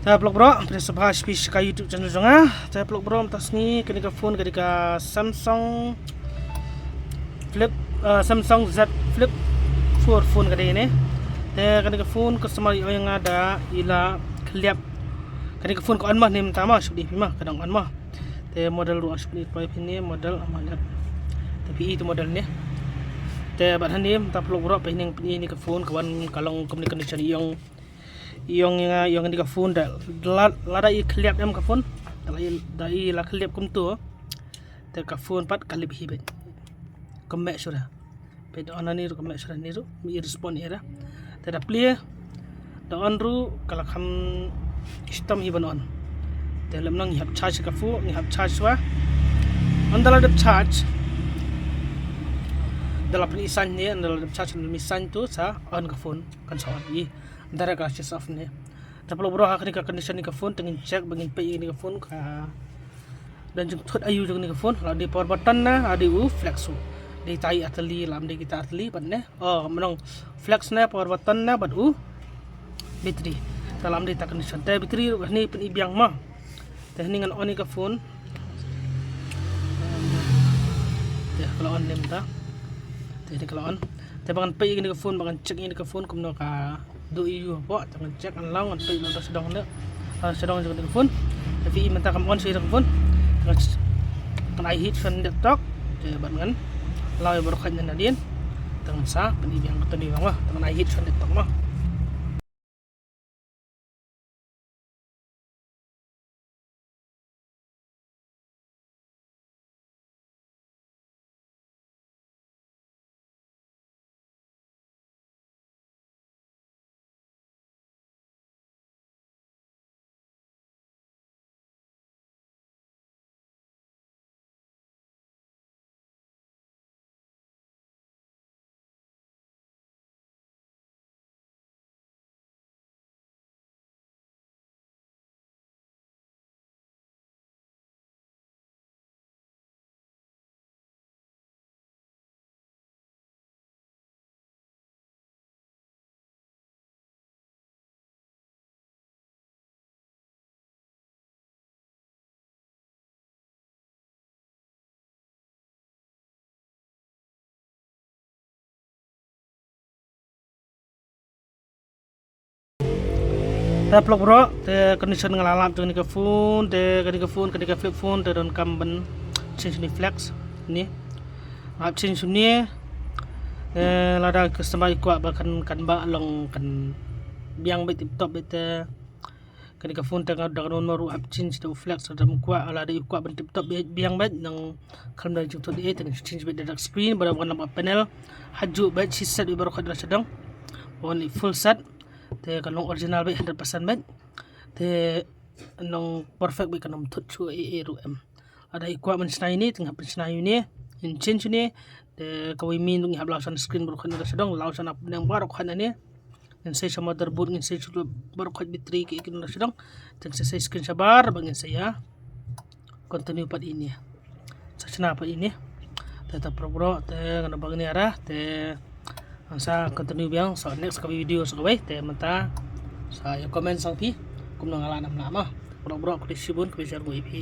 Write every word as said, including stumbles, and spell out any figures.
Te paralok baroh, phi sngewbha sha phi sha ka YouTube channel jong nga. Te paralok baroh, mynta sngi kane ka phone ka dei ka Samsung Flip, eh, Samsung Z Flip four phone ka dei ne. Te kane ka phone customer i ong ïa nga da i la khyllap. Kane ka phone ka on ma ne mynta ma, shu dei phi ma, ka dang on ma. Te model ruh shu dei phi ne model AMOLED. Te phi i te model ne. Te bad hangne mynta paralok baroh, phi ning phi ne ka phone ka wan ka long kumne condition i ong I ong ïa nga, i ong ïa nga, kane ka phone da la, lada i khyllap em ka phone. Da la i, da i la khyllap kumto. Te ka phone pat ka lip hi beit. Ka meh shuh da. Peit da on ani ruh ka meh shuh da, ani ruh i respond ïa da. Te da plie da on ruh ka la kham shitom hi ban on. Te lem nang ngi hap charge ka phone, ngi hap charge wa. Ynda la dep charge, da la pyn-i sign ne, ynda la dep charge, ynda la pyn-i sign to sa on ka phone, kan sa on i. Direct ka la switch off ne. Te paralok baroh, ha kane ka condition ne ka phone, te ngin check ba ngin peit ïa kane ka phone ka don jingthut aïu jong kane ka phone. La dei power button ne, la dei u flex u. Dei tai artylli, la dei kita artylli pat ne. Oh, mynta flex ne, power button ne bad u battery. Te la dei ta condition. Te battery ruh hangne pyn-i biang ma. Te hangne ngan on ïa ka phone. Te ka la on ne mynta. Te hangne ka la on. Te ba ngan peit ïa kane ka phone, ba ngan check ïa kane ka phone kumno ka duh aïu hapoh, te ngan check, ngan law, ngan peit noh da sha dong ne. Ah, sha dong jong kane ka phone. Te phi i mynta kam on shuh ïa ka phone. Te ngan ch-, ngan ai heat shuwa na laptop. Te bad ngan law ïa baroh khoit na nadien. Te ngan sa pyn-i biang, continue biang ma. Te ngan ai heat shuwa na laptop ma. Te paralok baroh, te condition nga la lap jong kane ka phone, te kane ka phone, kane ka flip phone, te donkam ban change ne flex ne. Hap change ne. Eh, lada customer i kwah ba kan, kan ba long kan biang beit tip top beit te. Kane ka phone te nga da ka don ruh hap change te u flex te ym kwah, lada i kwah ban tip top beit biang beit nang khlem da jingthut ei te change beit da dark screen ba da wan lem ka panel. Hajuh beit shi set beit baroh khoit da sha dong. Wan i full set. Te kan long original beit hundred percent beit. Te long perfect beit kan ym thut shuh ei ei ruh em. Lada i kwah ban shna ïa une, te ngi hap ban shna ïa une, ngin change ïa une, te kawei min ruh ngi hap law sha screen baroh khoit na sha dong, law sha na pdeng baroh khoit na ne. Ngin sei sha motherboard, ngin sei sha baroh khoit battery ki ki na sha dong. Te ngin sei sei screen shabar, ba ngin sei ïa continue pat ïa une. Sa shna pat ïa une. Te ta paralok baroh, te ngan ba ngin ïa ra, te ngan sa continue biang sa next ka video sa kawei, te mynta sa ïa comment sa phi kumno nga lah nam lah ma. Paralok baroh, khublei shibun, khublei shibun ïa phi.